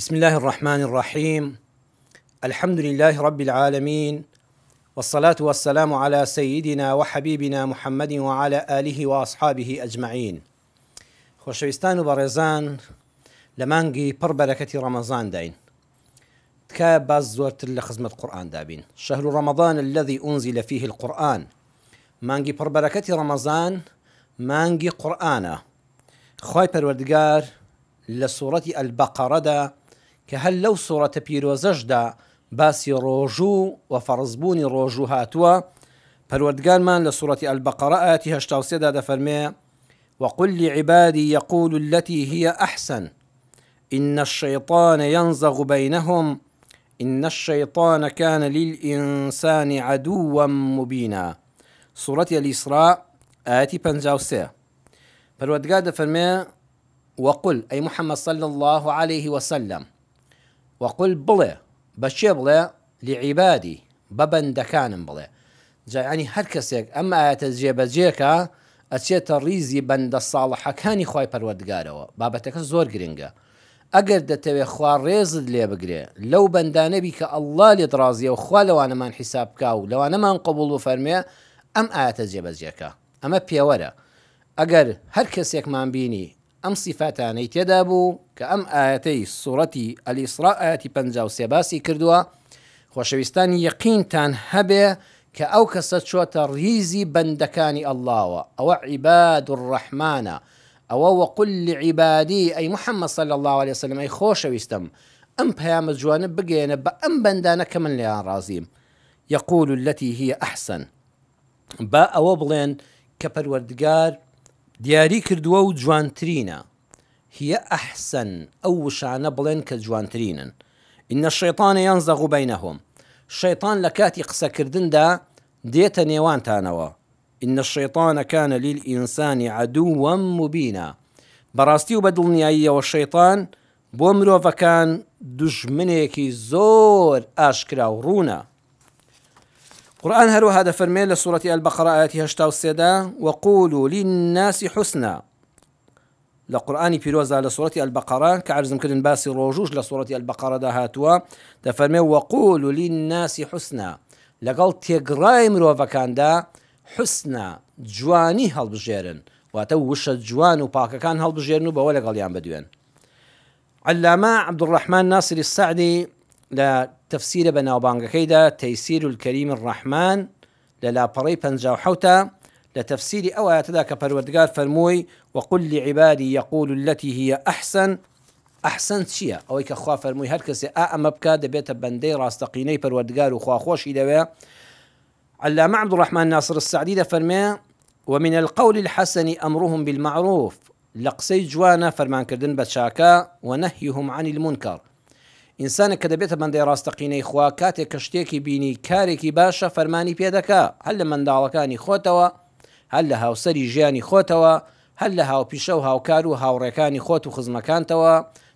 بسم الله الرحمن الرحیم الحمد لله رب العالمین والصلاة والسلام على سيدنا وحبيبنا محمد وعلى آله وأصحابه أجمعين خۆشەویستان و بەڕێزان لە مانگی پڕ بەرەکەتی ڕەمەزانداین تکایە باس زۆرتر لە خزمەت قورئاندا بین شهر رمضان الذي أنزل فيه القرآن مانگی پڕ بەرەکەتی ڕەمەزان مانگی قورئانە خوای پەروەردگار لە سوڕەتی البقرەدا کە هەر لەو سوڕەتە پیرۆزەشدا باسی ڕۆژوو و فەڕزبوونی ڕۆژوو هاتووە پەروەردگارمان لە سوڕەتی البقرە ئایەتی 83 دا دەفەرمێ وقل لعبادی یقولوا التي هي احسن ان الشیطان ینزغ بینهم ان الشیطان کان للانسان عدوا مبینا سوڕەتی الاسراء ئایەتی 53 پەروەردگار دەفەرمێ وقل ئەی محمد صلی اللە علیه وسلم وقل بڵێ بە کێ بڵێ لعبادی بە بەندەکانم بڵێ جا یانی هەر کەسێک ئەم ئایەتە جێبەجێکا ئەچێتە ڕیزی بەندە ساڵحەکانی خوای پەروەردگارەوە بابەتەکە زۆر گرنگە ئەگەر دەتەوێ خوا ڕێزت لێ بگرێ لەو بەندانە بی کە اللە لێت ڕازیە و خوا لەوانەمان حیساب بکا و لەوانەمان قبوڵ بفەرمێ ئەم ئایەتە جێبەجێکە ئەمە پێوەرە ئەگەر هەر کەسێکمان بینی ئەم سیفاتانەی تێدا بوو کە ئەم ئایەتەی سوڕەتی الاسراء ئایەتی 53 باسی کردووە خۆشەویستان یەقینتان هەبێ کە ئەو کەسە چۆتە ڕیزی بەندەکانی اللەوە ئەوە عباد الرحمنە ئەوە وقل لعبادی ئەی محمد صلی اللە علیە وسلم ئەی خۆشەویستم ئەم پەیامە جوانە بگەیەنە بە ئەم بەندانە کە من لێیان ڕازیم یقول التي هي احسن با ئەوە بڵێن کە پەروەردگار دیاری کردووە و جوانترینە، هی احسن، ئەو وشانە بڵێن کە جوانترینن، ان الشیطان ینزغ بینهم، شەیتان لە کاتی قسەکردندا دێتە نێوانتانەوە، ان الشیطان کان للانسان عدوا مبینا، بەڕاستی و بە دڵنیاییەوە شەیتان بۆ مرۆڤەکان دوژمنێکی زۆر ئاشکرا و ڕوونە. قورئان هەروەها دەفەرمێ لە سوڕەتی البقرە ئایەتی 83 دا وقولوا للناس حسنا لە قورئانی پیرۆزدا لە سوڕەتی البقرە کە عەرزم کردن باسی ڕۆژوش لە سوڕەتی البقرەدا هاتووە دەفەرمێ وقولوا للناس حسنا لەگەڵ تێگڕای مرۆڤەکاندا حسنا جوانی هەڵبژێرن واتە وشە جوان و پاکەکان هەڵبژێرن و بەوە لەگەڵیان بدوێن عەلامە عەبدولڕەحمان ناسری سەعدی لە تەفسیرە بەناوبانگەکەیدا تەیسیر الکریم الرحمن لە لاپەڕەی 57 لە تەفسیری ئەو ئایەتەدا کە پەروەردگار فەرمووی وقل لعبادی یقولوا التي هي احسن ئەحسن چییە؟ ئەوەی کە خوا فەرمووی هەر کەسێ ئا ئەمە بکات دەبێتە بەندەی ڕاستەقینەی پەروەردگار و خوا خۆشی دەوێ عەلامە عەبدولڕەحمان ناسر السعدی دەفەرمێ ومن القول الحسن امرهم بالمعروف لە قسەی جوانە فەرمانکردن بە چاکە، ونهیهم عن المنکر، ئینسانێک کە دەبێتە بەندەی ڕاستەقینەی خوا کاتێک کە شتێکی بینی کارێکی باشە فەرمانی پێ دەکا هەر لە منداڵەکانی خۆتەوە هەر لە هاوسەری ژیانی خۆتەوە هەر لە هاوپیشە و هاوکار و هاوڕێکانی خۆت و خزمەکانتەوە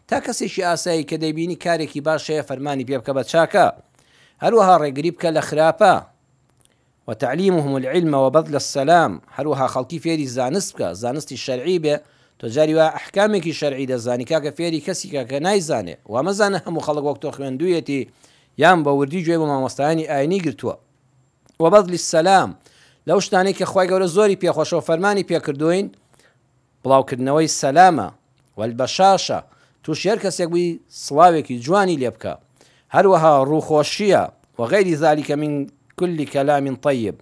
تا کەسێکی ئاسایی کە دەیبینی کارێکی باش هەیە فەرمانی پێ بکە بە چاکە هەروەها ڕێگری بکە لە خراپە وتعلیمهم العلم وبذل السلام، هەروەها خەڵکی فێری زانست بکە، زانستی شەرعی بێ، تۆ جاری وایە ئەحکامێکی شەرعی دەزانی کاکە فێری کەسی کە کە نایزانێ، وا مەزانە هەموو خەڵک وەک تۆ خوێندوویەتی یان بە وردی گوێی بۆ مامۆستایانی ئاینی گرتووە. وبذل السلام، لەو شتانەی کە خوای گەورە زۆری پێخۆشە و فەرمانی پێکردووین، بڵاوکردنەوەی سەلامە، والبشاشە، توشی هەر کەسێک بووی سڵاوێکی جوانی لێ بکە، هەروەها ڕووخۆشییە، وغیر ذلک من کل کلام طیب،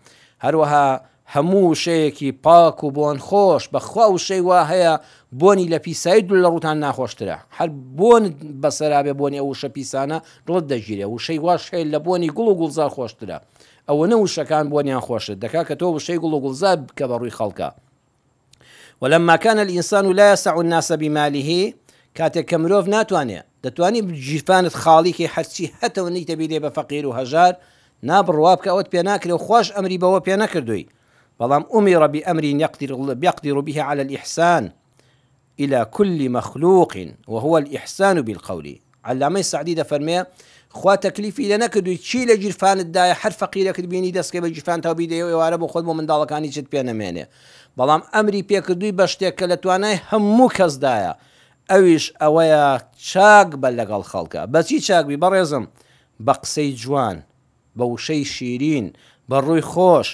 هەروەها هەموو وشەیەکی پاک و بۆن خۆش، بەخوا وشەی وا هەیە بۆنی لە پیسایی دل لە ڕووتان ناخۆشترە، هەر بۆنت بەسەرا بێ بۆنی ئەو وشە پیسانە دڵت دەگیرێ، وشەی واش هەیە لە بۆنی گوڵ و گوڵزار خۆشترە، ئەوەنە وشەکان بۆنیان خۆشت دەکا کە تۆ وشەی گوڵ و گوڵزار بکە بە ڕووی خەڵکا. ولما كان الانسان لا يسع الناس بماله کاتێک کە مرۆڤ ناتوانێ دەتوانی گیرفانت خاڵی کەی هەرچی هەتە و نیتە بیدەی بە فەقیر و هەژار نا بڕوا بکە ئەوەت پێ ناکرێ و خواش ئەمری بەوە پێ نەکردووی بەڵام أمر بأمر يقدر به على الإحسان إلى كل مخلوق وهو الإحسان بالقول عەلامەی سەعدی دەفەرمێ، خوا تەکلیفی لێ نەکردووی چی لە گیرفانت دایە هەر فەقیرێکت بینی دەست کەی بە گیرفانتەوە بیدەی و ئێوارە بۆ خۆت بۆ منداڵەکانی هیچت پێ نەمێنێ بەڵام ئەمری پێ کردووی بە شتێک کە لە توانای هەموو کەس دایە. ئەویش ئەوەیە چاک بە لەگەڵ خەڵکا. بەچی چاک بی بەڕێزم؟ بە قسەی جوان، بە وشەی شیرین، بە ڕووی خۆش،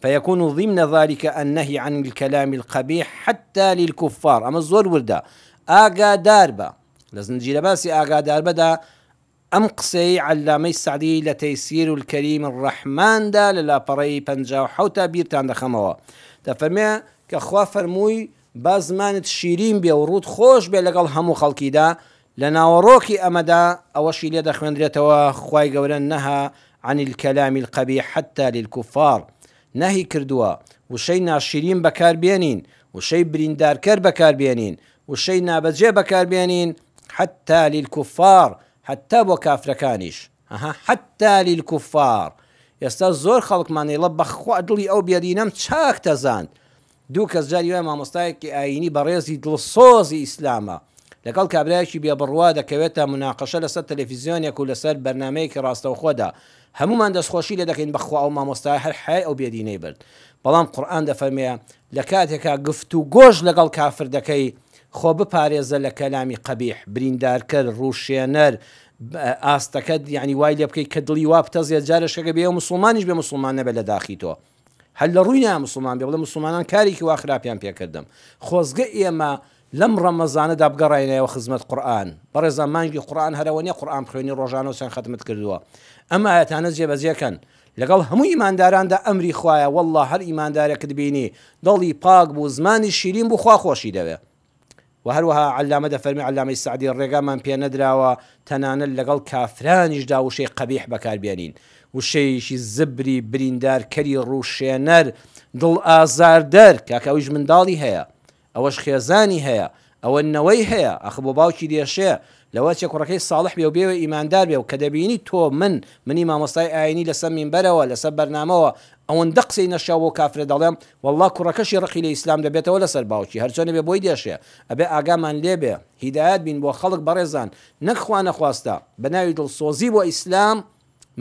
فیکون ضمن ذلک النهی عن الکلام القبیح حتی للکفار، ئەمە زۆر وردە، ئاگادار بە، لە زنجیرە باسی ئاگاداربەدا ئەم قسەیەی عەللامەی سەعدی لە تەیسیر الکریم الرحمن دا لە لاپەڕەی 57 تا بیرتان دەخەمەوە دەفەرمێ کە خوا فەرمووی با زمانت شیرین بێ و ڕووت خۆش بێ لەگەڵ هەموو خەڵکیدا، لە ناوەڕۆکی ئەمەدا ئەوەشی لێ دەخوێندرێتەوە خوای گەورە نهی عن الکلام القبیح حتی للکفار نەهی کردووە وشەی ناشیرین بەکار بێنین، وشەی بریندارکەر بەکار بێنین، وشەی نابەجێ بەکار بێنین حتی للکفار حەتتا بۆ کافرەکانیش ئەها حتی للکفار ئێستا زۆر خەڵکمان ئەیڵە بەخوا دڵی ئەو بێدینەم چاک تەزاند دوو کەس جاری وایە مامۆستایەکی ئایینی بەڕێزی دڵسۆزی ئیسلامە لەگەڵ کابرایەکی بێ بڕوا دەکەوێتە مناقەشە لەسەر تەلەفیزیۆنێک و لەسەر بەرنامەیەکی ڕاستەوخۆدا هەموومان دەستخۆشی لێ دەکەین بەخوا ئەو مامۆستایە هەر حەیای ئەو بێدینەی برد بەڵام قورئان دەفەرمێ لە کاتێکا گفتوگۆش لەگەڵ کافر دەکەی خۆ بپارێزە لە کەلامی قەبیح بریندارکەر ڕوشێنەر ئاستەکەت یعنی وای لێ بکەی کە دڵی وا بتەزێ جارێشکەکە بێ موسڵمانیش بێ موسڵمان نەبێ لە داخی تۆ هەر لە ڕووی نایە موسڵمان بێ بڵێ موسڵمانان کارێکی وا خراپیان پێکردم خۆزگە ئێمە لەم ڕەمەزانەدا بگەڕاینایەوە خزمەت قورئان بەڕێزان مانگی قورئان هەرەوە نیە قورئان بخوێنی ڕۆژانە و چەند خەتمت کردووە ئەم ئایەتانە جێبەجێ کەن لەگەڵ هەموو ئیمانداراندا ئەمری خوایە واللە هەر ئیماندارێکت بینی دڵی پاک بوو زمانی شیرین بوو خوا خۆشی دەوێ وە هەروەها عەلامە دەفەرمێ عەلامەی سەعدی ڕێگامان پێ نەدراوە تەنانەت لەگەڵ کافرانیشدا وشەی قەبیح بەکار بێنین وشەیەکی زبری بریندارکەری ڕوشێنەر دڵ ئازاردەر کاکە ئەویش منداڵی هەیە ئەوەش خێزانی هەیە، ئەوە نەوەی هەیە، ئاخ بۆ باوکی دێشێ، لەوە چێ کوڕەکەی ساڵح بێ و بێوێ ئیماندار بێ و کە دەبینی تۆ من، منی مامۆستای ئاینی لەسەر مینبەرەوە، لەسەر بەرنامەوە ئەوەندە قسەی نەشیاو بەو کافرە دەڵێم، وەڵڵا کوڕەکەشی ڕقی لە ئیسلام دەبێتەوە لەسەر باوکی، هەرچۆنێ بێ بۆی دێشێ، ئەبێ ئاگامان لێ بێ، هیدایەت بین بۆ خەڵک بەڕێزان، نەک خوانەخواستە، بەناوی دڵسۆزی بۆ ئیسلام،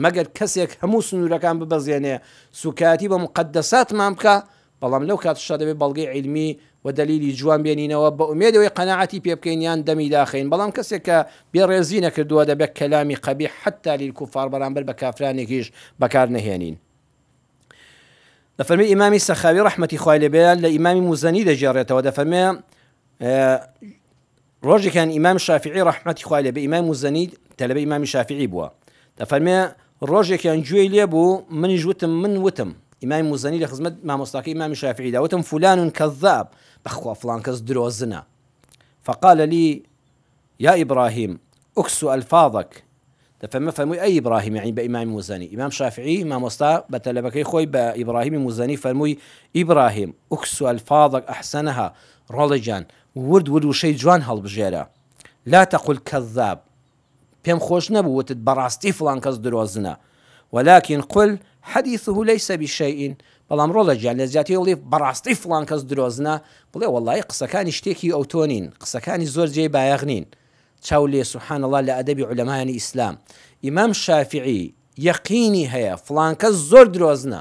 مەگەر کەسێک هەموو سنوورەکان ببەزێنێ، سووکایەتی بە موقەدەساتمان بکا، بەڵام لەو کاتەشا دەبێ بەڵگەی عیلمی و دەلیلی جوان بێنینەوە بە ئومێدی ئەوەی قەناعەتی پێ بکەین یان دەمی داخەین، بەڵام کەسێک کە بێ ڕێزی نەکردووە دەبێ کەلامی قەبیح حەتا للکوفار بەرامبەر بە کافرانێکیش بەکار نەهێنین. دەفەرمێ ئیمامی سەخاوی ڕەحمەتی خوای لێ بێ لە ئیمامی موزەنی دەگێڕێتەوە دەفەرمێ ڕۆژێکیان ئیمام شافعی ڕەحمەتی خوای لێ بێ ئیمام موزەنی تەلەبەی ئیمامی شافعی بووە دەفەرمێ ڕۆژێکیان گوێی لێ بوو منیش وتم من وتم ئیمامی موزەنی لە خزمەت مامۆستاکەی ئیمامی شافعیدا وتم فلان کذاب بەخوا فلان کەس درۆزنە فقال لي يا إبراهيم اكسو ألفاظك دەفەرمێ فەرمووی ئەی ئیبراهیم یەعنی بە ئیمامی موزەنی، ئیمام شافعی مامۆستا بە تەلەبەکەی خۆی بە ئیبراهیمی موزەنی فەرمووی ئیبراهیم اکسو الفاظک احسنها ڕۆڵە گیان ورد ورد وشەی جوان هەڵبژێرە لا تقل کذاب پێم خۆش نەبوو وتت بەڕاستی فڵان کەس درۆزنە ولكن قل حدیثه ليس بشيء بەڵام ڕۆڵە گیان لە جیاتی بڵێ بەڕاستی فڵان کەس درۆزنە بڵێ وەڵایی قسەکانی شتێکی ئەوتۆ نین قسەکانی زۆر جێی بایەخ نین چاو لێ سبحان اللە لە ئەدەبی عولەمایانی ئیسلام ئیمام شافعی یەقینی هەیە فڵان کەس زۆر درۆزنە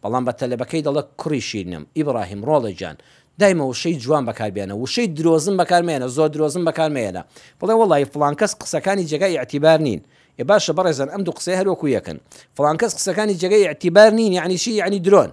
بەڵام بە تەلەبەکەی دەڵێ کوڕی شیرینم ئیبڕاهیم ڕۆڵە گیان دایمە وشەی جوان بەکار بێنە وشەی درۆزن بەکار مەیەنە زۆر درۆزن بەکار مەیەنە بڵێ وەڵی فڵان کەس قسەکانی جێگای ئیعتیبار نین ئێ باشە بەڕێزان ئەم دوو قسەیە هەر وەکو یەکن فڵان کەس قسەکانی جێگای ئیعتیبار نین یعنی چی یعنی درۆن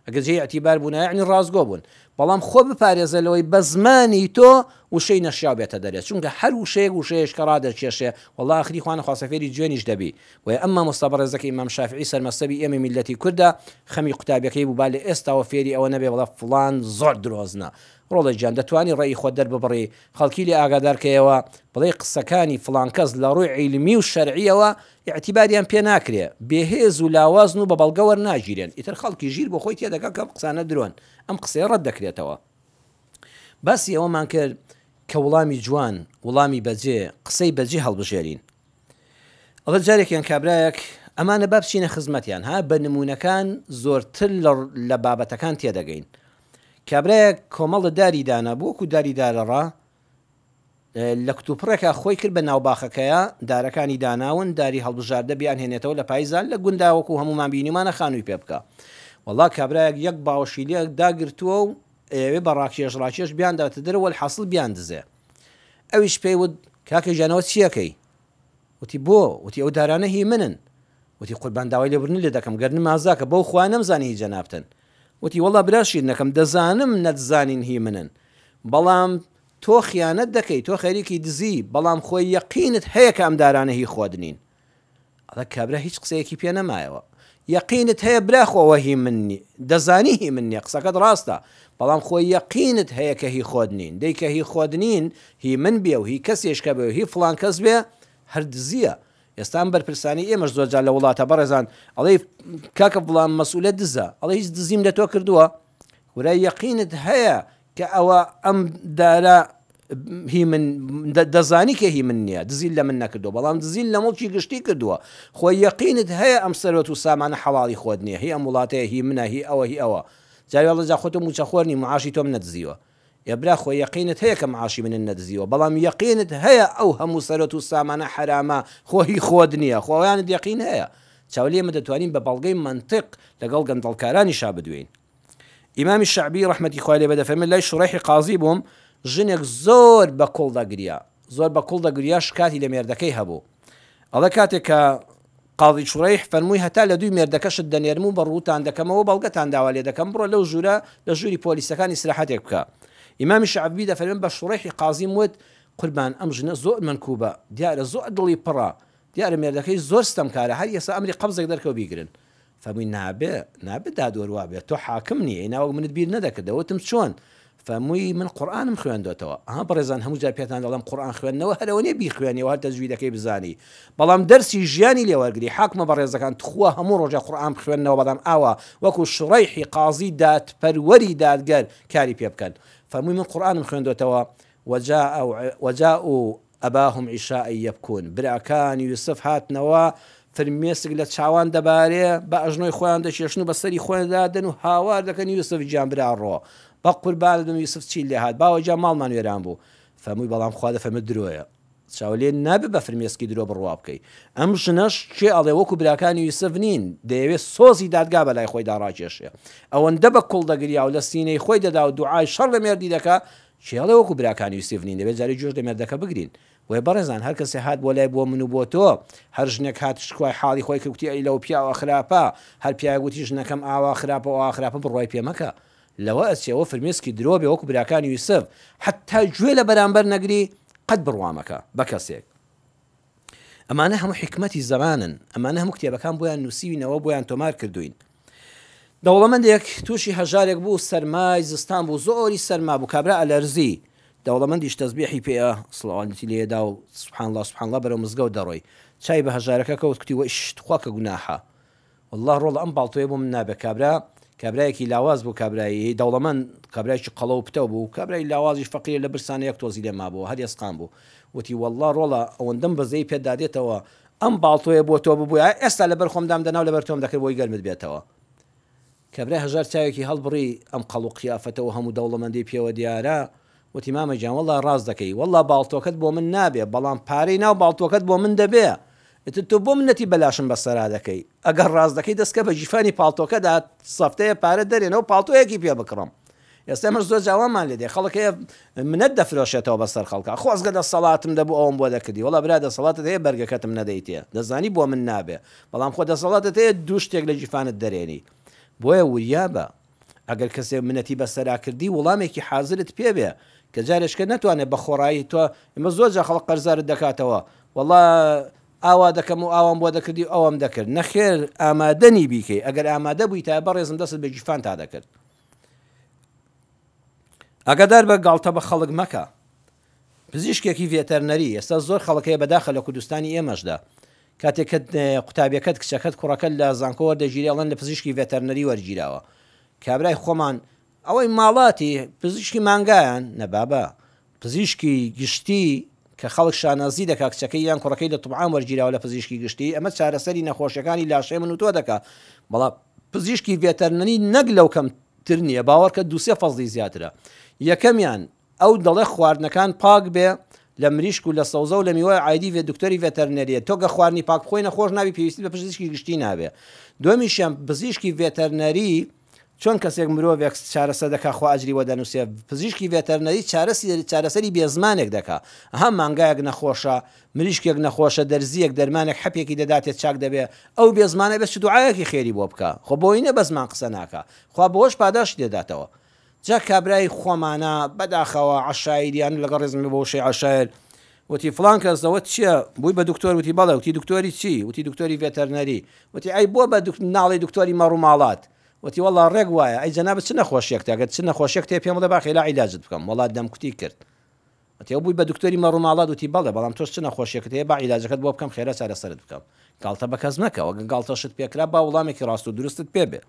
ئەگەر جێی ئیعتیبار بوونایە یەعنی ڕاستگۆ بوون، بەڵام خۆ بپارێزە لەوەی بە زمانی تۆ وشەی نەشیاو بێتە دەرێ، چونکە هەر وشەیەک وشەیەش کە ڕادەکێشێ وەڵڵا ئاخری خوا نەخواستە فێری جوێنیش دەبی، بۆیە ئەم مامۆستا بەڕێزەکە ئیمام شافعی سەرمەزهەبی ئێمەی میللەتی کوردە خەمی قوتابیەکەی بوو با لە ئێستاوە فێری ئەوە نەبێ بڵێ فڵان زۆر درۆزنە ڕۆڵە گیان دەتوانی ڕەئی خۆت دەرببڕی خەڵکی لێ ئاگادار کەیەوە بڵێی قسەکانی فڵان کەس لە ڕووی عیلمی و شەرعیەوە ئیعتیباریان پێ ناکرێ، بێهێز و لاوازن و بە بەڵگە وەرناگیرێن، ئیتر خەڵکی ژیر بۆ خۆی تێدەگا کە ئەم قسانە درۆن، ئەم قسەیە ڕەت دەکرێتەوە. باسی ئەوەمان کرد کە وڵامی جوان، وڵامی بەجێ، قسەی بەجێ هەڵبژێرین. ئەڵێ جارێکیان کابرایەک، ئەمانە با بچینە خزمەتیان ها، بە نموونەکان زۆرتر لە بابەتەکان تێدەگەین. کابرایەک کۆمەڵە داری دانابوو، وەکوو داری دارەڕا، لە کتوپڕێکا خۆی کرد بە ناو باخەکەیا، دارەکانی داناون، داری هەڵبژاردە بیانهێنێتەوە لە پایزان لە گوندا وەکوو هەموومان بینیومانە خانووی پێ بکا. وەڵا کابرایەک یەک باوەشی لێ داگرتووە و ئەیەوێ بە ڕاکێش ڕاکێش بیانداتە دەرەوە وەلحاسڵ بیاندزێ. ئەویش پێی وت، کاکە گیان ئەوە چییەکەی؟ وتی، بۆ؟ وتی، ئەو دارانە هی منن. وتی، قوربان داوای لێبوردنت لێ دەکەم، گەر نمازاکە، بەو خوا نەمزانی هی جەنابتن. وتی، وەڵا برا شیرنەکەم، دەزانم نەتزانین هی منن، بەڵام تۆ خیانەت دەکەی، تۆ خەریکی دزی، بەڵام خۆ یەقینت هەیە کە ئەم دارانە هی خۆت نین. ئەڵێ کابرا هیچ قسەیەکی پێ نەمایەوە. یەقینت هەیە برا خۆ ئەوە هی من نی، دەزانی هی من نیە، قسەکەت ڕاستە، بەڵام خۆ یەقینت هەیە کە هی خۆت نین، دەی کە هی خۆت نین، هی من بێ و هی کەسێش کە بێ و هی فڵان کەس بێ، هەر دزییە. ئێستا ئەم بەرپرسانەی ئێمەش زۆر جار لە وڵاتە بەڕێزان ئەڵێی کاکە فڵان مەسئولە دزە، ئەڵێ هیچ دزیم لە تۆ کردووە؟ ورا یەقینت هەیە کە ئەوە ئەم دارە هی من دەزانی کە هی من نییە دزیل لە من نەکردووە بەڵام دزیل لە مڵکی گشتی کردووە خۆ یەقینت هەیە ئەم سەرۆت و سامانە حەڵاڵی خۆت نییە هی ئەم وڵاتەیە هی منە هی ئەوە هی ئەوە جاری وەڵا جا خۆتۆ موچەخۆر نی معاشی تۆم نەدزیوە ئێ برا خۆ یەقینت هەیە کە معاشی منت نەدزیوە بەڵام یەقینت هەیە ئەو هەموو سەرۆت و سامانە حەرامە خۆ هی خۆت نییە خۆ ئەویانت یەقین هەیە چاو لێ ئێمە دەتوانین بە بەڵگەی مەنتق لەگەڵ گەندەڵکارانیشا بدوێین. ئیمامی شەعبی ڕەحمەتی خوای لێ بێ دەفەرمێ لای شوڕەیحی قازی بووم ژنێک زۆر بە کوڵ دەگریا زۆر بە کوڵ دەگریا شکاتی لە مێردەکەی هەبوو ئەڵێ کاتێک کە قاضی شوڕەیح فەرمووی هەتا لە دووی مێردەکەشت دەنێرم و بە ڕووتان دەکەمەوە بەڵگەتان داوا لێ دەکەم بڕۆ لەو ژوورە لە ژووری پۆلیسەکان ئیسراحەتێک بکە ئیمامی شەعبی دەفەرمێ بە شوڕەیحی قازیم وت قوربان ئەم ژنە زۆر مەنکوبە دیارە زۆر دڵی پڕە دیارە مێردەکەی زۆر ستەمکارە هەر ئێستا ئەمری قەبزێک دەرکەو بیگرن فەرمووی نابێ نابێ دادوەر وابێ تۆ حاکم نی ئەی ناوەک منت بیر نەدەکردەوە وتم چۆن فەرمووی من قورئانم خوێندۆتەوە ئەها بەڕێزان هەموو جار پێتان دەڵێم قورئان خوێندنەوە هەر ئەوە نیە بیخوێنی و هەر تەجویدەکەی بزانی بەڵام دەرسی ژیانی لێ وەرگری حاکمە بەڕێزەکان تخوا هەموو ڕۆژێ قورئان بخوێننەوە بەڵام ئاوا وەکو شوڕەیحی قازی دادپەروەری دادگەر کاری پێ بکەن فەرمووی من قورئانم خوێندۆتەوە وجاء وجاءوا اباهم عشاء یبکون، براکانی یوسف هاتنەوە، فرمێسک لە چاوان دەبارێ، بە ئەژنۆی خۆیان دەکێشن و بە سەری خۆیاندا دەن و هاوار دەکەن یوسف گیان برا ڕۆ، بە قوربانت بم یوسف چی لێ هات، باوە گیان ماڵمان وێران بوو. فەرمووی بەڵام خوا دەفەرموێ درۆیە. چاو لێ نابێ بە فرمێسکی درۆ بڕوا بکەی. ئەم ژنەش کێ ئەڵێ وەکو براکانی یوسف نین، دەیەوێ سۆزی دادگا بە لای خۆیدا ڕاکێشێ. ئەوەندە بە کوڵ دەگریا و لە سینەی خۆی دەدا و دوعای شەڕ لە مێردی دەکا، کێ ئەڵێ وەکو براکانی یوسف نین دەبێت جارێ گوێش لە مێردەکە بگرین بۆیە بەڕێزان هەر کەسێ هات بۆ لای بۆ من و بۆ تۆ هەر ژنێک هات شکوای حاڵی خۆی کرد کوتی ئەی لەو پیاوە خراپە هەر پیاوێک وتی ژنەکەم ئاوا خراپە و ئاوا خراپە بڕوای پێ مەکە لەوە ئەچێ ئەوە فرمێسکی درۆ بێ وەکو براکانی یوسف حەتا گوێ لە بەرامبەر نەگری قەت بڕوا مەکە بە کەسێک. ئەمانە هەموو حیکمەتی زەمانن، ئەمانە هەموو کتێبەکان بۆیان نووسیوینەوە بۆیان تۆمار کردووین. دەوڵەمەندێک تووشی هەژارێک بوو، سەرمای زستان بوو، زۆری سەرما بوو، کابرا ئەلەرزی، دەوڵەمەندیش تەزبیحی پێیە، سڵاوەتی لێدا و سبحان اللە سبحان اللە بەرەو مزگەوت دەڕۆی. چاوی بە هەژارەکە کەوت، کوتی وەیش تخوا کە گوناحە. وەڵڵا ڕۆڵە ئەم باڵتۆیە بۆ من نابێ کابرا کابرایەکی لاواز بوو کابرای دەوڵەمەند کابرایەکی قەڵەو و پتەو بوو کابرای لاوازیش فەقیرە لە برسانە یەک تۆزی لێ مابۆوە هەر ئێسقان بوو وتی وەڵڵا ڕۆڵە ئەوەندەم بەزەیی پێت دادێتەوە ئەم باڵتۆیە بۆ تۆ ببوایە ئێستا لەبەر خۆم دامدەنا و لەبەر تۆم دەکرد بۆی گەرمت بێتەوە کابرای هەژار چاوێکی هەڵبڕی ئەم قەڵ و قیافەتە و هەموو دەوڵەمەندی پێوە دیارە، وتی مامە گیان وەڵڵا ڕاست دەکەی، وەڵڵا باڵتۆکەت بۆ من نابێ، بەڵام پارەی ناو باڵتۆکەت بۆ من دەبێ، ئیتر تۆ بۆ منەتی بەلاشم بەسەرا دەکەی، ئەگەر ڕاست دەکەی دەست کە بە گیرفانی پاڵتۆکەدا سەفتەیە پارە دەرێنەوە پاڵتۆیەکی پێ بکڕم. ئێستا ئێمەش زۆر جار وامان لێ دێ خەڵک هەیە منەت دەفرۆشێتەوە بەسەر خەڵکا، خۆزگە دەسەڵاتم دەبوو ئەوەم بۆ دەکردی، وەڵا برا دەسەڵاتت هەیە بەرگەکەتم نەدەیتێ، دەزانی بۆ من نابێ، بەڵام خۆ دەسەڵاتت هەیە دوو شتێک لە گیرفانت دەرێنی. بۆیە وریا بە. ئەگەر کەسێک منەتی بەسەرا کردی وڵامێکی حازرت پێ بێ کە جارێشکە نەتوانێ بە خۆڕایی تۆ ئێمە زۆر جار خەڵک قەرزارت دەکاتەوە وەڵا ئاوا دەکەم و ئاوام بۆ دەکردی و ئەوەم دەکرد نەخێر ئامادە نی بیکەی ئەگەر ئامادە بوویتایە بەڕێزم دەستت بە گیرفانتا دەکرد. ئاگادار بە گاڵتە بە خەڵک مەکە. پزیشکێکی ڤێتەرنەری، ئێستا زۆر خەڵک هەیە بەداخە لە کوردستانی ئێمەشدا کاتێک کە قوتابیەکەت کچەکەت کوڕەکەت لە زانکۆ وەردەگیرێ ئەڵێن لە پزیشکی ڤێتەرنەری وەرگیراوە کابرای خۆمان ئەوەی ماڵاتی پزیشکی مانگایان نە بابە پزیشکی گشتی کە خەڵک شانازی دەکا کچەکەی یان کوڕەکەی لە طب عام وەرگیراوە لە پزیشکی گشتی ئەمە چارەسەری نەخۆشیەکانی لاشەی من و تۆ دەکا بەڵام پزیشکی ڤێتەرنەری نەک لەو کەمتر نییە باوەڕکە دووسێ فەزلی زیاترە یەکەمیان ئەو دەڵێ خواردنەکان پاک بێ لە مریشک و لە سەوزە و لە میوە ئایدی ڤێ دکتۆری ڤێتەرنەریە تۆ گە خواردنی پاک بخۆی نەخۆش نابی پێویستیت بە پزیشکی گشتی نابێ دووەمیشیان پزیشکی ڤێتەرنەری چۆن کەسێک مرۆڤێک چارەسەر دەکا خوا ئەجری بۆ دەنوسێ پزیشکی ڤێتەرنەری چارەسەری بێ زمانێک دەکا ئەها مانگایەک نەخۆشە مریشکێک نەخۆشە دەرزیەک دەرمانێک حەپێکی دەداتێ چاک دەبێ ئەو بێ زمانە بێ چ دوعایەکی خێری بۆ بکا خۆ بۆی نیە بە زمان قسە ناکا خوا بەوەش پاداشتی دەداتەوە جا کابرای خۆمانە بەداخەوە عەشایریان لەگەڵ ڕێزم بۆ وشەی عەشایر وتی فڵان کەس ئەوە چیە بووی بە دکتۆر وتی بەڵێ وتی دکتۆری چی وتی دکتۆری ڤێتەرنەری وتی ئەی بۆ بە ناڵێی دکتۆری مەڕوماڵات وتی وەڵا ڕێک وایە ئەی جەنابت چ نەخۆشیەکتە گەر چ نەخۆشیەکت هەیە پێم بڵێ با خێرا عیلاجت بکەم وەڵا دەمکوتی کرد وتی ئەو بووی بە دکتۆری مەڕوماڵات وتی بەڵێ بەڵام تۆش چ نەخۆشیەکت هەیە با عیلاجەکەت بۆ بکەم خێرا چارەسەرت بکەم گاڵتە بە کەس مەکە وەگە گاڵتەشت پێکرا با وڵامێکی ڕاست و دروستت پێ بێ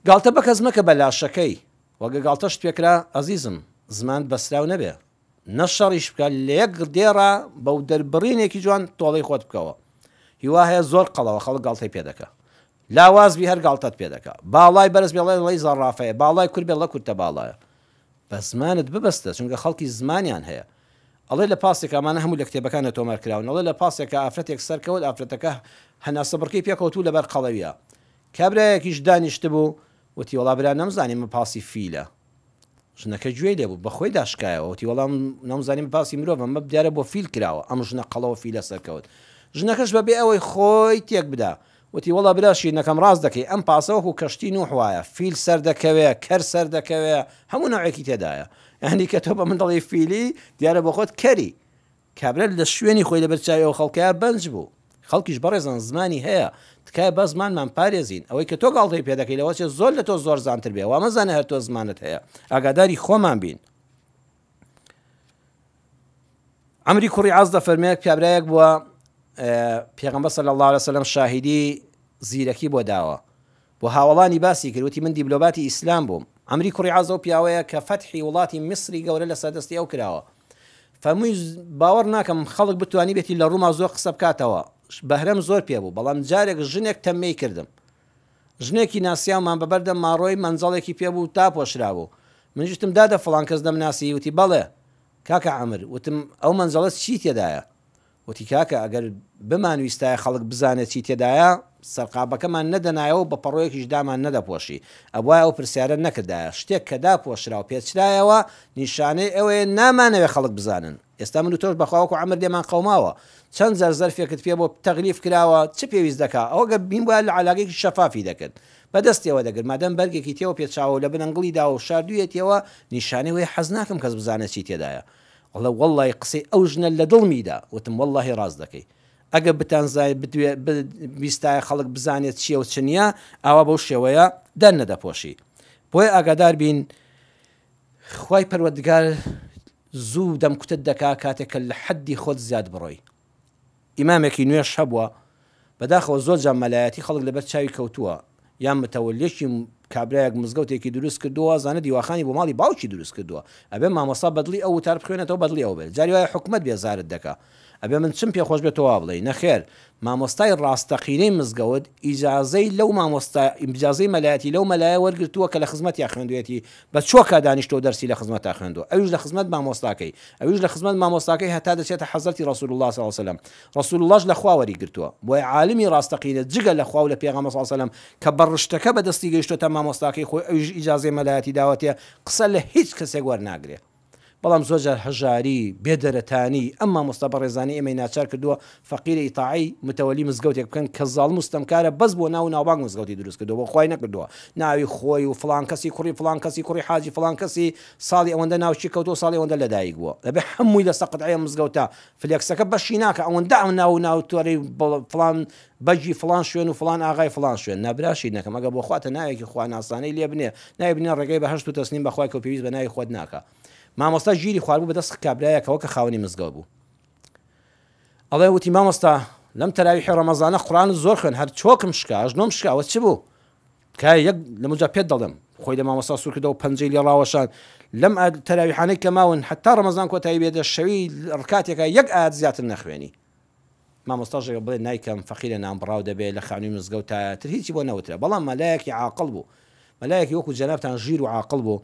گاڵتە بە کەس مەکە بە لاشەکەی وەگە گاڵتەشت پێکرا ئەزیزم زمانت بەسراو نەبێ نە شەڕیش بکە لە یەک دێڕا بە دەربڕینێکی جوان تۆڵەی خۆت بکەوە هیوا هەیە زۆر قەڵەوە خەڵک گاڵتەی پێ دەکا لاواز بی هەر گاڵتەت پێ دەکا باڵای بەرز بێ ڵێ زەڕافەیە باڵای کورت بێ ڵە کورتە باڵایە بە زمانت ببەستە چونکە خەڵکی زمانیان هەیە ئەڵێ لە پاسێکا ئەمانە هەموو لە کتێبەکانە تۆمار کراون ئەڵێ لە پاسێکا ئافرەتێک سەرکەوت ئافرەتەکە هەناسە بڕکەی پێکەوتوو لەبەر قەڵەویە کابرایەکیش دانیشتبوو وتی وەڵا برا نەمزانی ئەمە پاسی فیلە ژنەکە گوێی لێ بوو، بە خۆیدا شکایەوە، وتی، وەڵا نەمزانی ئەمە پاسی مرۆڤە، ئەمە دیارە بۆ فیل کراوە، ئەم ژنە قەڵەوە فیلە سەرکەوت. ژنەکەش بە بێ ئەوەی خۆی تێک بدا، وتی، وەڵا برا شیرنەکەم ڕاست دەکەی، ئەم پاسە وەکوو کەشتی نوح وایە، فیل سەردەکەوێ، کەر سەردەکەوێ، هەموو نەوعێکی تێدایە. یانی کە تۆ بە من دەڵێی فیلی، دیارە بۆ خۆت کەری. کابرا لە شوێنی خۆی لەبەر چاوی ئەو خەڵکەیا بەنج بوو. خەڵکیش بەڕێزان زمانی هەیە، تکایە با زمانمان پارێزین. ئەوەی کە تۆ گاڵتەی پێ دەکەی لەوەچێ زۆر لە تۆ زۆرزانتر بێ، وا مەزانە هەر تۆ زمانت هەیە. ئاگاداری خۆمان بین. عەمری کوڕی عاص دەفەرمێ کابرایەک بووە پێغەمبەر صلی اللە علیه وسلم شاهیدی زیرەکی بۆ داوە. بۆ هاوەڵانی باسی کرد وتی من دیبلۆماتی ئیسلام بووم. عەمری کوڕی عاس ئەو پیاوەیە کە فەتحی وڵاتی میسری گەورە لەسەر دەستی ئەو کراوە. فەرمووی باوەڕ ناکەم خەڵک بتوانیبێتی لە ڕووما زۆر قسە بکاتەوە، بەهرەم زۆر پێ بوو، بەڵام جارێک ژنێک تەممێی کردم. ژنێکی ناسیاومان بە بەردەم ماڕۆی مەنجەڵێکی پێ بوو داپۆشرابوو. منیش وتم دادە فڵان کەس دەمناسی؟ وتی بەڵێ. کاکە عەمر، وتم ئەو مەنجەڵە چی تێدایە؟ وتی، کاکە ئەگەر بمانویستایە خەڵک بزانێت چی تێدایە، سەرقابەکەمان نەدەنایەوە و بە پەڕۆیەکیش دامان نەدەپۆشی. ئەبوایە ئەو پرسیارە نەکردایە. شتێک کە داپۆشرا و پێچرایەوە، نیشانەی ئەوەیە نامانەوێت خەڵک بزانن. ئێستا من و تۆش بەخوا وەکو عەمر لێمان قەوماوە. چەند جار زەرفێکت پێ بۆ تەغلیف کراوە، چ پێویست دەکا؟ ئەوە گەر بینبوایە لە عەلاگەیەکی شەفافی دەکرد. بە دەستیەوە دەگرت. مادەم بەرگێکی تێوە پێچاوە و لە بن ئەنگڵی داوە و شاردوویەتیەوە، نیشانەی ئەوەیە حەز ناکەم کەس بزانێت چی تێدایە. ئەڵێ وەڵڵاهی قسەی ئەو ژنە لە دڵمی دا، وتم وەڵڵاهی ڕاست دەکەی ئەگەر بتانزای بدوێ بیستایە خەڵک بزانێت چییە و چ نییە ئاوا بەو شێوەیە دەر نەدەپۆشی بۆیە ئاگادار بین خوای پەروەردگار زوو دەمکوتت دەکا کاتێک کە لە حەدی خۆت زیاد بڕۆی. ئیمامێکی نوێش هەبووە، بەداخەوە زۆر جار مەلایەتی خەڵک لەبەر چاوی کەوتووە، یان متەولیەکی کابرایەک مزگەوتێکی دروست کردووە وازانێ دیواخانی بۆ ماڵی باوکی دروست کردووە، ئەبێ مامۆستا بەدڵی ئەو وتار بخوێنێتەوە بەدڵی ئەو بێت، جاری وایە حکومەت بێزارت دەکا ئەبێ من چم پێ خۆش بێت تۆ وا بڵێی، نەخێر مامۆستای ڕاستەقینەی مزگەوت ئیجازەی لەو مامۆستا ئیجازەی مەلایەتی لەو مەلایە وەرگرتووە کە لە خزمەتیا خوێندویەتی بە چۆکا دانیشتووە دەرسی لە خزمەتا خوێندووە ئەویش لە خزمەت مامۆستاکەی ئەویش لە خزمەت مامۆستاکەی هەتا دەچێتە حەزرەتی رسول اللە صلی اللە علیە وسلم رسول اللەش لە خوا وەری گرتووە بۆیە عالمی ڕاستەقینە جگە لە خوا و لە پێغەمبەر صلی اللە علیە وسلم کە بە ڕشتەکە بە دەستی گەیشتۆتە مامۆستاکەی خۆی ئەویش ئیجازەی مەلایەتی داوەتێ قسە لە هیچ کەسێک وەرناگرێ. بەڵام زۆر جار هەژاری، بێ دەرەتانی، ئەم مامۆستا بەڕێزانەی ئێمەی ناچار کردووە فەقیرە ئیتاعەی متەوەلی مزگەوتێک بکەن کە زاڵم و ستەمکارە بەس بۆ ناو و ناوبانگ مزگەوتی دروست کردووە بۆ خوای نەکردووە ناوی خۆی و فڵان کەسی کوڕی فڵان کەسی کوڕی حاجی فڵان کەسی ساڵی ئەوەندە ناوچی کەوتووە ساڵی ئەوەندە لەدایک بووە دەبێ هەمووی لەسەر قەتعەی مزگەوتە فلێکسەکە بەشی ناکا ئەوەندە ئەو ناو و ناو تۆرەی فڵان بەگی فڵان شوێن و فڵان ئاغای فڵان شوێن نا براشی نەکەم ئەگەر بۆ خواتە ناوێکی خواناسانەی لێ بنێ ناوی بنێ ڕێگەی بەهەشت و تەسلیم بە خوای کە پێویست بە ناوی خۆت ناکا مامۆستا گیری خواربوو بەدەست کابرایەکەوە کە خاوەنی مزگەوت بوو ئەڵێ وتی مامۆستا لەم تەراویحی ڕەمەزانە قورئانت زۆر خوێن هەر چۆکم شکا ئەژنۆم شکا ئەوە چ بوو تکایە یەک لەمەجا پێت دەڵێم خۆی لە مامۆستا سوور کردەوە پەنجەی لێ ڕاوەشان لەم تەراویحانەی کە ماون هەتا ڕەمەزان کۆتایی بێتە شەوی ڕکاتێکە یەک ئایەت زیاتر نەخوێنی مامۆستا ژێ بڵێ نایکەم فەقیرە نانبڕاو دەبێ لە خانووی مزگەوتایە تر هیچی بۆ نەوترا بەڵام مەلایەکی عاقڵ بوو مەلایەکی وەکو جەنابتان ژیر و عاقڵ بوو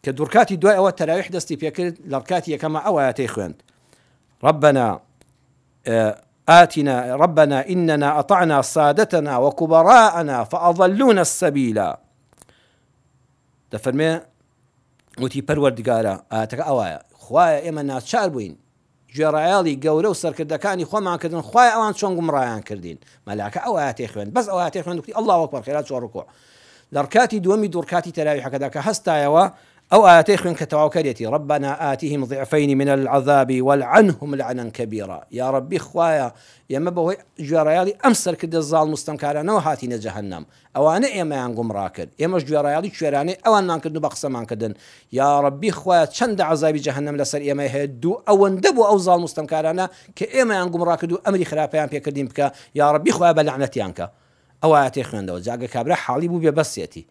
کە دوڕکاتی دوای ئەوە تەراویح دەستی پێکرد لە ڕکاتی یەکەمە ئەو ئایەتەی خوێند ربنا آتنا ربنا إننا أطعنا سادتنا وكبراءنا فأضلونا السبیل دەفەرمێ وتی پەروەردگارە ئایەتەکە ئەوایە خوایە ئێمە ناچار بووین گوێڕایەڵی گەورە و سەرکردەکانی خۆمان کردن خوایە ئەوان چۆن گومڕایان کردین مەلاکە ئەو ئایەتەی خوێند بەس ئەو ئایەتەی خوێند وتی اللە اکبر خێرا چوە ڕکوع لە ڕکاتی دووەمی دووڕکاتی تەراویحەکەدا کە هەستایەوە ئەو ئایەتەی خوێند کە تەواوکەرێتی ربنا آتهم ضعفین من العذاب والعنهم لعنا کبیرا یاڕەبی خوایە ئێمە بەهۆی گوێڕایەڵی ئەم سەرکردە زاڵم و ستەمکارانەوە هاتینە جەهەنەم ئەوانە ئێمەیان گومڕا کرد ئێمەش گوێڕایەڵی کوێرانەی ئەوانمان کردن و بە قسەمان کردن یاڕەبی خوایە چەندە عەزابی جەهەنەم لەسەر ئێمەی هەیە دوو ئەوەندە بۆ ئەو زاڵم و ستەمکارانە کە ئێمەیان گومڕا کرد و ئەمری خراپەیان پێکردین بکە یاڕەبی خوایە بە لەعنەتیان کە ئەو ئایەتەی خوێندەوە جا گەر کابرا حاڵی بووبێ بەسیەتی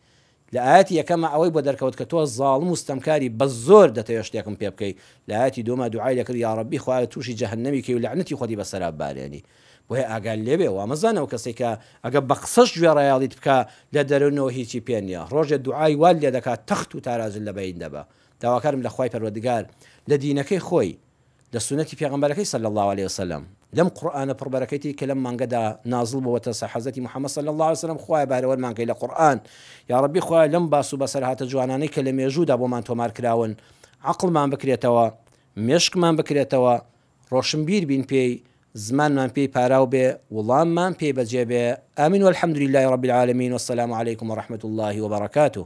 لە ئایەتی یەکەما ئەوەی بۆ دەرکەوت کە تۆ زاڵم و ستەمکاری بە زۆر دەتەوێ شتێکم پێ بکەی، لە ئایەتی دووەما دوعای دەکرد یاڕەبی خوایە تووشی جەهەنەمی کەی و لەعنەتی خۆتی بەسەرا ببارێنی. بۆیە ئاگات لێبێ وامەزانە ئەو کەسەی کە ئەگەر بە قسەش گوێڕایەڵیت بکا لە دەرونەوە هیچی پێ نیە ڕۆژێ دوعای وات لێ دەکا تەخت و تاراجت لە بەین دەبا. داواکارم لە خوای پەروەردگار لە دینەکەی خۆی لە سوننەتی پێغەمبەرەکەی صلی اللە علیە وسلم لەم قورئانە پڕ بەرەکەتەی کە لەم مانگەدا نازڵ بووەتە سەر حەزرەتی محمد صلی اللە علیە وسلم خوایە بەهرەوەرمان کەی لە قورئان یاڕەبی خوایە لەم باس و بەسەرهاتە جوانانەی کە لە مێژوودا بۆمان تۆمار کراون عەقڵمان بکرێتەوە مێشکمان بکرێتەوە ڕۆشنبیر بین پێی زمانمان پێی پاراو بێ وڵاممان پێی بەجێ بێ آمین والحمد لله رب العالمین والسلام علیکم ورحمة اللە وبرکاته.